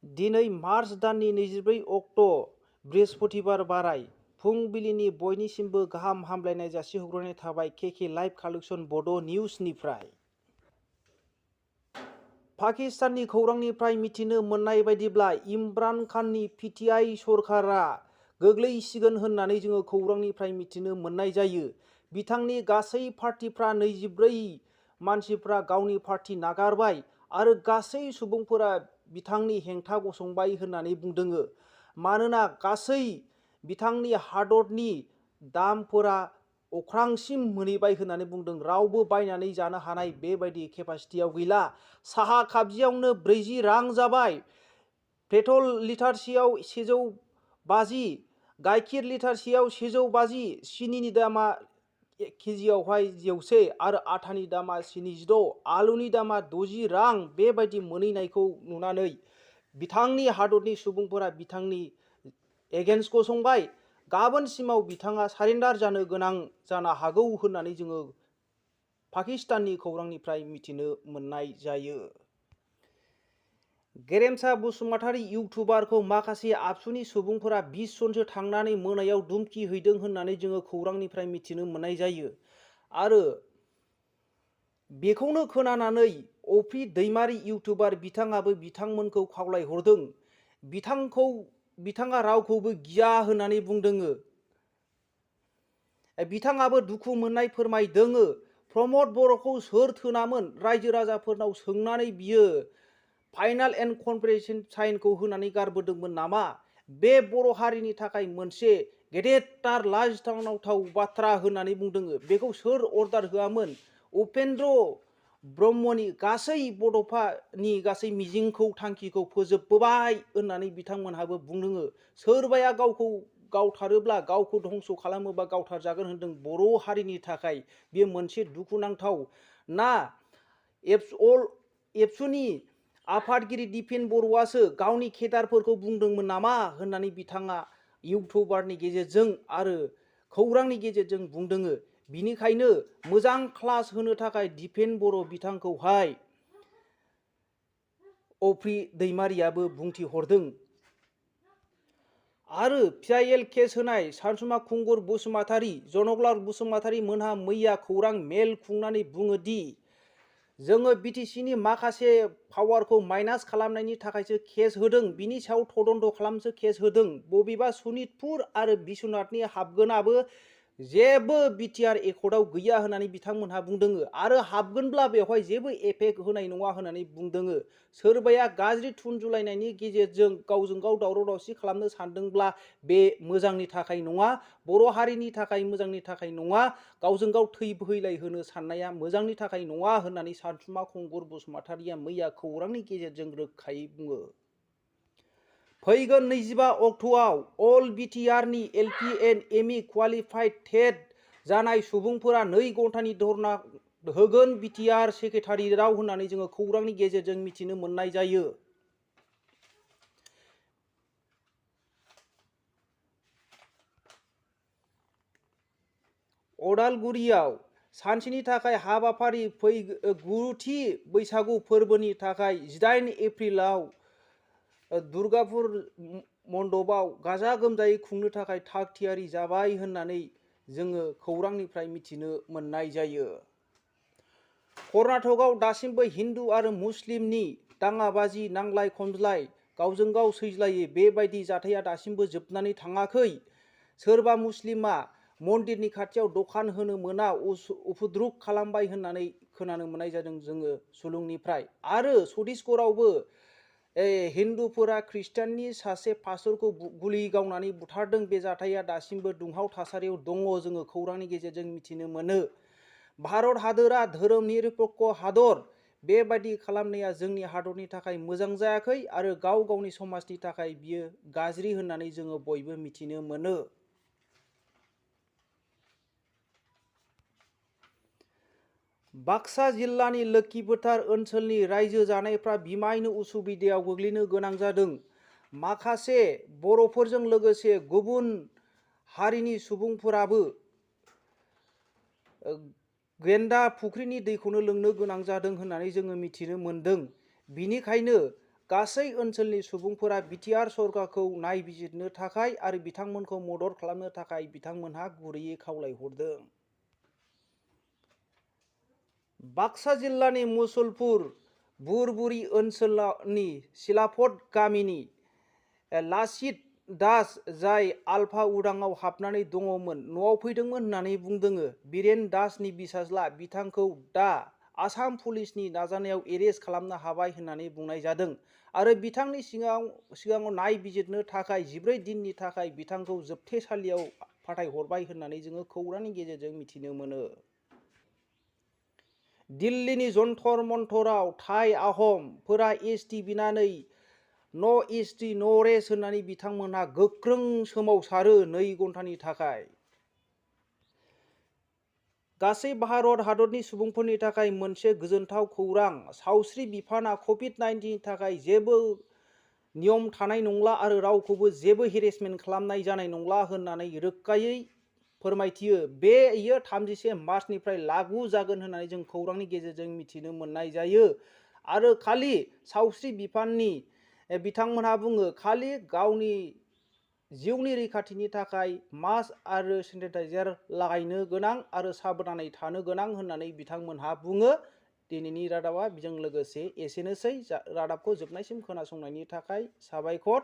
दिनै मार्च दाननि 24 अक्ट' बृहस्पतिबार बाराय फुंबिलिनि बयनिसिमबो गाहाम हामलायनाय जासिहरग्रोनाय थाबाय केके लाइभ कालेक्शन बड' निउजनिफ्राय। पाकिस्ताननि खौरांनिफ्राय मिथिनो मोननाय बायदिब्ला इमरान खाननि पिटिआइ सरकारा गोग्लैसिगोन होननानै जोङो खौरांनिफ्राय मिथिनो मोननाय जायो। बिथांनि गासै पार्टिफ्रा 24 मानसिफ्रा गावनि पार्टि नागारबाय आरो गासै सुबुंफोरा बिथांनि हेंथा गसंबाय होननानै बुंदों। मानोना गासै बिथांनि हादरनि दामफोरा अख्रांसिम मोनहैबाय होननानै बुंदों। रावबो बायनानै जानो हानाय बेबायदि केपासिटियाव गैला। साहा कापसेयावनो 40 रां जाबाय, पेट्रल लिटारसेयाव 150, गाइखेर लिटारसेयाव 150, सिनिनि दामा केजियावहाय 100 आरो आटानि दामा 26, आलुनि दामा 60 रां बेबायदि मोनहैनायखौ नुनानै बिथांनि हादरनि सुबुंफोरा बिथांनि एगेन्स्ट गसंबाय। गाबोनसिमाव बिथाङा सारेन्डार जानो गोनां जानो हागौ होननानै जोङो पाकिस्ताननि खौरांनिफ्राय मिथिनो मोननाय जायो। गेरेमसा बसुमतारी इउटुबारखौ माखासे आबसुनि सुबुंफोरा 20 जनसो थांनानै मोनायाव धुमखि हैदों होननानै जोङो खौरांनिफ्राय मिथिनो मोननाय जायो। आरो बेखौनो खोनानानै अफि दैमारि इउटुबार बिथाङाबो बिथांमोनखौ खावलायहरदों। बिथाङा रावखौबो गिया होननानै बुंदों। बिथाङाबो दुखु मोननाय फोरमायदों। प्रमद बर'खौ सोर थोनामोन? रायजो राजाफोरनाव सोंनानै बियो फाइनाल एन्ड कनफारेन्स साइनखौ होनानै गारबोदोंमोन नामा? बे बर' हारिनि थाखाय मोनसे गेदेरथार लाजिथावनाव बाथ्रा होननानै बुंदों। बेखौ सोर अर्डार होआमोन? उपेन्द्र ब्रह्मनि गासै बड'फानि गासै मिजिंखौ थांखिखौ फोजोबबोबाय होननानै बिथांमोनहाबो बुंदों। सोरबाया गावखौ गावथारोब्ला, गावखौ धंस खालामोबा गावथारजागोन होनदों। बर' हारिनि थाखाय बेयो मोनसे दुखुनांथाव ना। एबसुनि आफादगिरि दिपेन बर'आसो गावनि केडारफोरखौ बुंदोंमोन नामा होननानै बिथाङा इउटुबारनि गेजेरजों आरो खौरांनि गेजेरजों बुंदों। बिनिखायनो मोजां क्लास होनो थाखाय दिपेन बर' बिथांखौहाय अफि दैमारियाबो बुंथि हरदों। आरो पिआइएल केस होनाय सानसुमा खुंगुर बसुमतारी, जनकलाल बसुमतारी मोनहा मैया खौरां मेल खुंनानै बुङो दि जोङो बिटिसिनि माखासे पावारखौ माइनास खालामनायनि थाखायसो केस होदों, बिनि सायाव तदन्त खालामसो केस होदों। बबेबा सनितपुर आरो बिश्वनाथनि हाबगोनाबो जेबो बिटिआर एकर्डआव गैया होननानै बिथांमोनहा बुंदों। आरो हाबगोनब्ला बेवहाय जेबो एफेक्ट होनाय नङा होननानै बुंदों। सोरबाया गाज्रि थुनजुलायनायनि गेजेरजों गावजों गाव दावराव दावसि खालामनो सानदोंब्ला बे मोजांनि थाखाय नङा, बर' हारिनि थाखाय मोजांनि थाखाय नङा, गावजों गाव थै बोहैलाय होनो साननाया मोजांनि थाखाय नङा होननानै सानसुमा खुंगुर बसुमतारीया मैया खौरांनि गेजेरजों रोखायै बुङो। फैगोन 25 अक्ट'आव अल बिटिआरनि एलपि एन्ड एमइ क्वालिफाइड टेट जानाय सुबुंफोरा 2 घन्टानि धरना होगोन बिटिआर सेक्रेटारियेटआव होननानै जोङो खौरांनि गेजेरजों मिथिनो मोननाय जायो। अदालगुरियाव सानसेनि थाखाय हाबाफारि 9थि बैसागु फोरबोनि थाखाय 18 एप्रिलाव दुर्गापुर मण्डपआव गाजा गोमजायै खुंनो थाखाय थाग थियारि जाबाय होननानै जोङो खौरांनिफ्राय मिथिनो मोननाय जायो। कर्नाटकआव दासिमबो हिन्दु आरो मुस्लिमनि दाङाबाजि, नांलाय खमज्लाय, गावजों गाव सैज्लायै बेबायदि जाथाया दासिमबो जोबनानै थाङाखै। सोरबा मुस्लिमा मन्दिरनि खाथियाव दखान होनो मोना उपद्रुक खालामबाय होननानै खोनानो मोननाय जादों जोङो सुलुंनिफ्राय। आरो छत्तीसगढ़आवबो हिन्दुफोरा ख्रिस्टाननि सासे पास्टरखौ गुलि गावनानै बुथारदों। बे जाथाया दासिमबो दुंहाव थासारियाव दङ, जोङो खौरांनि गेजेरजों मिथिनो मोनो। भारत हादोरा धोरोम निरपेक्ष हादर, बेबायदि खालामनाया जोंनि हादरनि थाखाय मोजां जायाखै आरो गाव गावनि समाजनि थाखाय बियो गाज्रि होननानै जोङो बयबो मिथिनो मोनो। बाक्सा जिल्लानि लोक्षिफोथार ओनसोलनि रायजो जानायफ्रा बिमायनो उसुबिदायाव गोग्लैनो गोनां जादों। माखासे बर'फोरजों लोगोसे गुबुन हारिनि सुबुंफोराबो गेन्दा फुख्रिनि दैखौनो लोंनो गोनां जादों होननानै जोङो मिथिनो मोनदों। बिनिखायनो गासै ओनसोलनि सुबुंफोरा बिटिआर सरकारखौ नायबिजिरनो थाखाय आरो बिथांमोनखौ मदद खालामनो थाखाय बिथांमोनहा गुरैयै खावलायहरदों। बाक्सा जिल्लानि मुसलपुर बुरबुरि ओनसोलनि सिलाफत गामिनि लासित दास, जाय आलफा उदांआव हाबनानै दङमोन, न'आव फैदोंमोन होननानै बुंदोङो। बिरेन दासनि बिसाज्ला बिथांखौ दा आसाम पुलिसनि नाजानायाव एरेस्ट खालामनो हाबाय होननानै बुंनाय जादों आरो बिथांनि सिगाङाव नायबिजिरनो थाखाय 14 दिननि थाखाय बिथांखौ जोबथेसालियाव फाथायहरबाय होननानै जोङो खौरांनि गेजेरजों मिथिनो मोनो। दिल्लीनि जन्तर मन्तराव थाई आहमफोरा एसटि बिनानै न' एसटि न' रेस्ट होननानै बिथांमोनहा गोख्रों सोमावसारो 2 घन्टानि थाखाय। गासै भारत हादरनि सुबुंफोरनि थाखाय मोनसे गोजोनथाव खौरां। सावस्रि बिफाना कभिड-19 नि थाखाय जेबो नियम थानाय नंला आरो रावखौबो जेबो हेरेसमेन्ट खालामनाय जानाय नंला होननानै रोखायै फोरमायथियो। बेयो 31 मार्चनिफ्राय लागु जागोन होननानै जों खौरांनि गेजेरजों मिथिनो मोननाय जायो आरो खालि सावस्रि बिफाननि बिथांमोनहा बुङो खालि गावनि जिउनि रैखाथिनि थाखाय मास्क आरो सेनिटाइजार लागायनो गोनां आरो साबधानै थानो गोनां होननानै बिथांमोनहा बुङो। दिनैनि रादाबा बेजों लोगोसे एसेनोसै। रादाबखौ जोबनायसिम खोनासंनायनि थाखाय साबायखर।